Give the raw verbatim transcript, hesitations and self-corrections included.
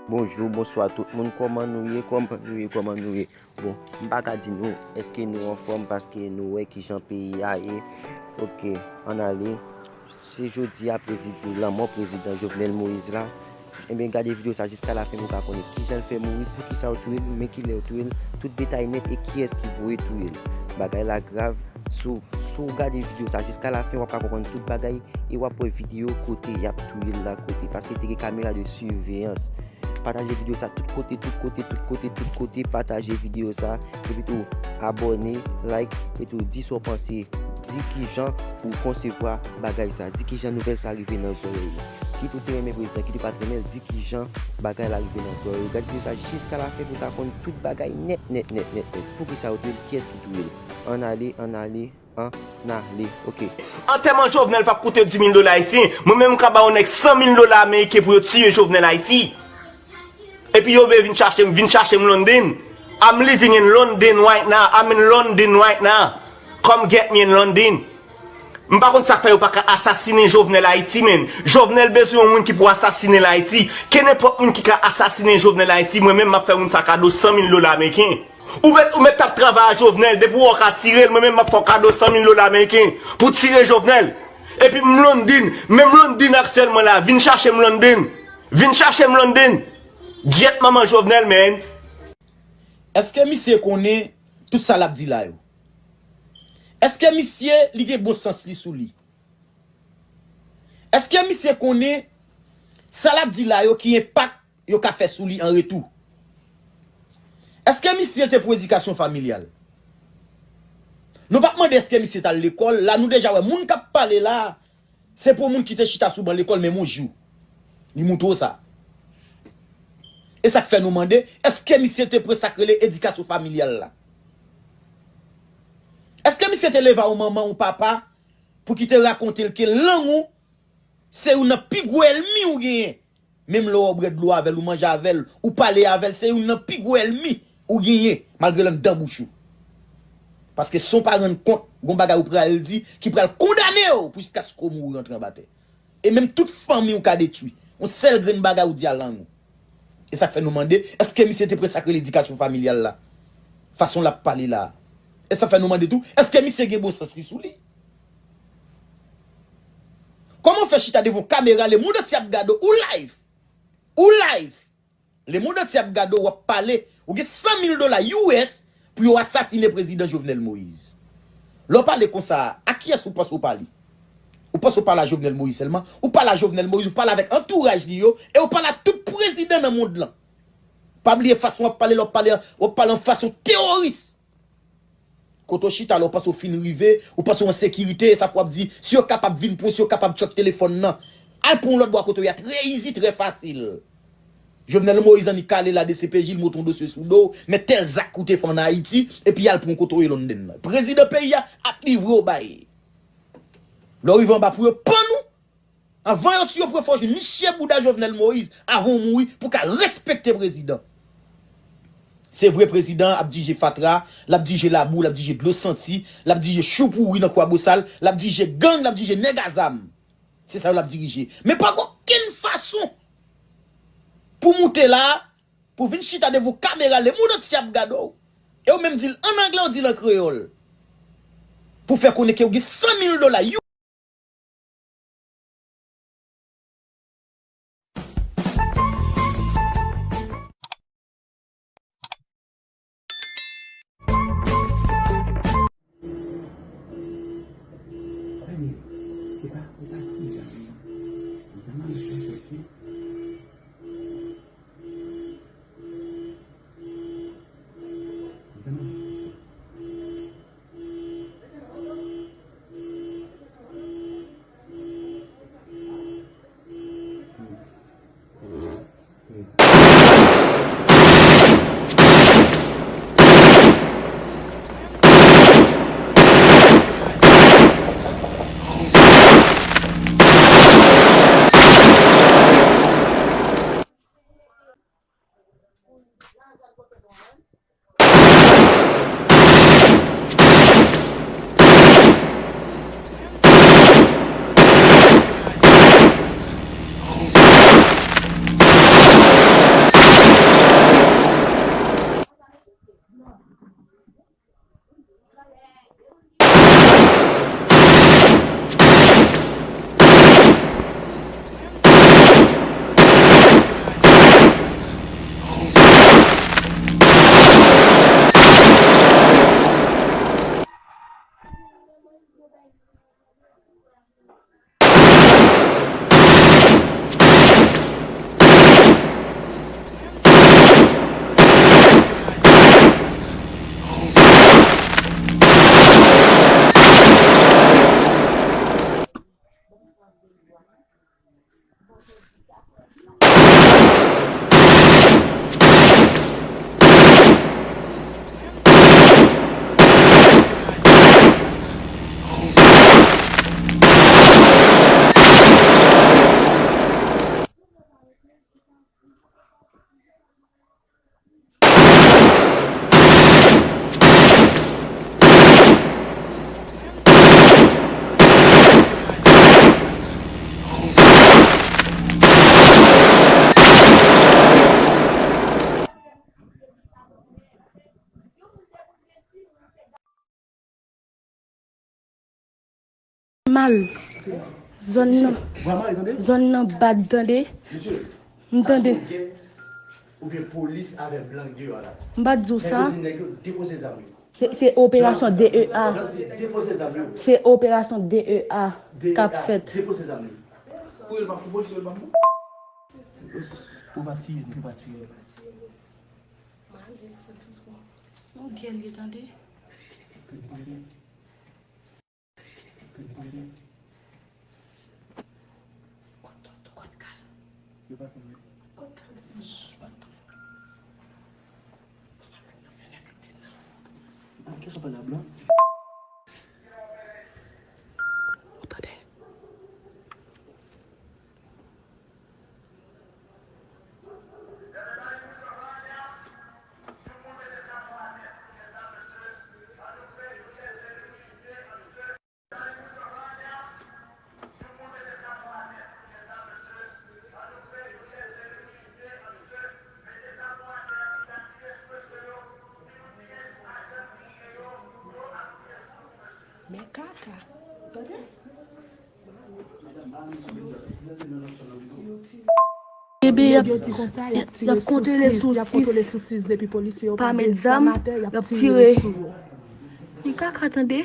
Bonjou, bonswa tout moun, kòman nou ye? Kòman nou ye? Kòman nou ye? Bon, m pa ka di nou èske nou anfòm paske nou wè kijan peyi a ye. Oke, ann ale. Se jodi a prezidan, lanmò prezidan Jovenel Moïse la. Ebyen, gade videyo sa jiska lafen pou w ka konnen kijan l fè mouri, poukisa yo touye l, men kilè yo touye l, tout detay nèt e kiyès ki voye touye l. Bagay la grav. Si w, si w gade videyo sa jiska lafen, w ap ka konprann tout bagay e w ap wè videyo kote y ap touye l la kote. Paske te gen kamera de siveyans. Pataje videyo sa tout kote, tout kote, tout kote, tout kote. Pataje videyo sa. Epi tou, abòne, like, epi tou, di sa w panse. Di kijan ou konsevwa bagay sa. Di kijan nouvèl sa rive nan zòrèy ou. Kit ou te renmen prezidan, kit ou pa t renmen l, di kijan bagay la rive nan zòrèy ou. Gade videyo sa jiska lafen pou w ka konn tout bagay nèt, nèt, nèt, nèt, nèt. Poukisa yo touye l, kiyès ki touye l. Ann ale, ann ale, ann ale. Oke. Antèman Jovenel p ap koute dis mil dola ayisyen. Mwen menm m ka ba yon nèg san mil dola ameriken pou yo tiye Jovenel Ayiti. Epi yo vle vin chache m, vin chache m London. I'm living in London right now. I'm in London right now. Come get me in London. M pa konn sa k fè yo pa ka asasinen Jovenel Ayiti, men. Jovenel bezwen yon moun ki pou asasinen l Ayiti. Kenenpòt moun ki ka asasinen Jovenel Ayiti, mwen menm m ap fè moun sa kado san mil dola ameriken. Ou mèt, ou mèt t ap travay a Jovenel, depi w wè w ka tire l, mwen menm m ap fè w kado san mil dola ameriken pou tire Jovenel. Epi m London, menm London aktyèlman la, vin chache m London. Vin chache m London. Gyèt manman Jovenel, man. Èske misye konnen tout sa l ap di la yo? Èske misye li gen bon sans li sou li? Èske misye konnen sa l ap di la yo ki enpak yo ka fè sou li an retou? Èske misye te pou edikasyon familyal? Nou p ap mande èske misye t al lekòl, la nou deja wè moun k ap pale la, se pou moun ki te chita sou ban lekòl menm yon jou. Li montre w sa. E sa k fè nou mande, èske misye te pran sa k rele edikasyon familyal la? Èske misye te leve a yon manman, yon papa, pou ki te rakonte l ke lang ou se youn nan pi gwo ènmi ou genyen? Menm lè w bwè dlo avè l, ou manje avè l, ou pale avè l, se youn nan pi gwo ènmi ou genyen, malgre l anndan bouch ou. Paske san w pa rann kont, gon bagay ou pral di ki pral kondane w jiskaske w mouri rantre anba tè. E menm tout fanmi w ka detwi. Yon sèl grenn bagay ou di a lang ou. E sa k fè nou mande, èske misye te pran sa k rele edikasyon familyal la? Fason l ap pale la. E sa k fè nou mande tou, èske misye gen bon sans li sou li? Kòman w fè chita devan yon kamera, lemonn antye ap gade w, ou live? Ou live? Lemonn antye ap gade w, w ap pale, ou gen san mil dola U S pou yo asasinen prezidan Jovenel Moïse. Lè w pale konsa, a kiyès ou panse w pale? Ou panse w pale a Jovenel Moïse sèlman? Ou pale a Jovenel Moïse, ou pale avèk antouraj li yo, e ou pale a tout prezidan nan mond lan. Pa bliye fason w ap pale, lè w ap pale, w ap pale an fason teworis. Kote w chita la, w panse w fin rive, w panse w an sekirite, e sa fè w ap di, si yo kapab vin pran w, si yo kapab tchòk telefòn nan. Al pran w lòt bò kote w ye a, trè izi, trè fasil. Jovenel Moïse annik ale la D C P J, l monte yon dosye sou do w, men tèl zak ou te fè ann Ayiti, epi y al pran w kote w ye London nan. Prezidan peyi a ap livre w bay. Lè w rive anba pou yo pann ou, anvan yo tiye w, pou yo fè w jwenn niche bouda Jovenel Moïse, avan w mouri, pou w ka respekte prezidan. Se vre, prezidan ap dirije fatra, l ap dirije labou, l ap dirije dlo santi, l ap dirije chou pouri nan Kwabosal, l ap dirije gang, l ap dirije nèg a zam. Se sa yo l ap dirije. Men pa gen okenn fason pou w moute la, pou w vin chita devan yon kamera, lemonn antye ap gade w, e w menm di l ann anglè, w di l an kreyòl, pou w fè konnen ke w gen san mil dola. Al. Zòn nan, zòn nan bad, tande. M tande. Oubyen polis avè blan deyò a la. M pa t di w sa. Nèg yo di nèg yo depoze zam yo. Se, se operasyon D E A. Blan di depoze zam yo. Se operasyon D E A k ap fèt. Depoze zam yo. Pou yo pa pou polis yo pa pou. Ou pa tiye, ou pa tiye. Yon gèl ye tande. Men kaka. Tande? Ebyen, y ap, y ap kontwole sou sis. Pa met zam, y ap tire. Men kaka, tande?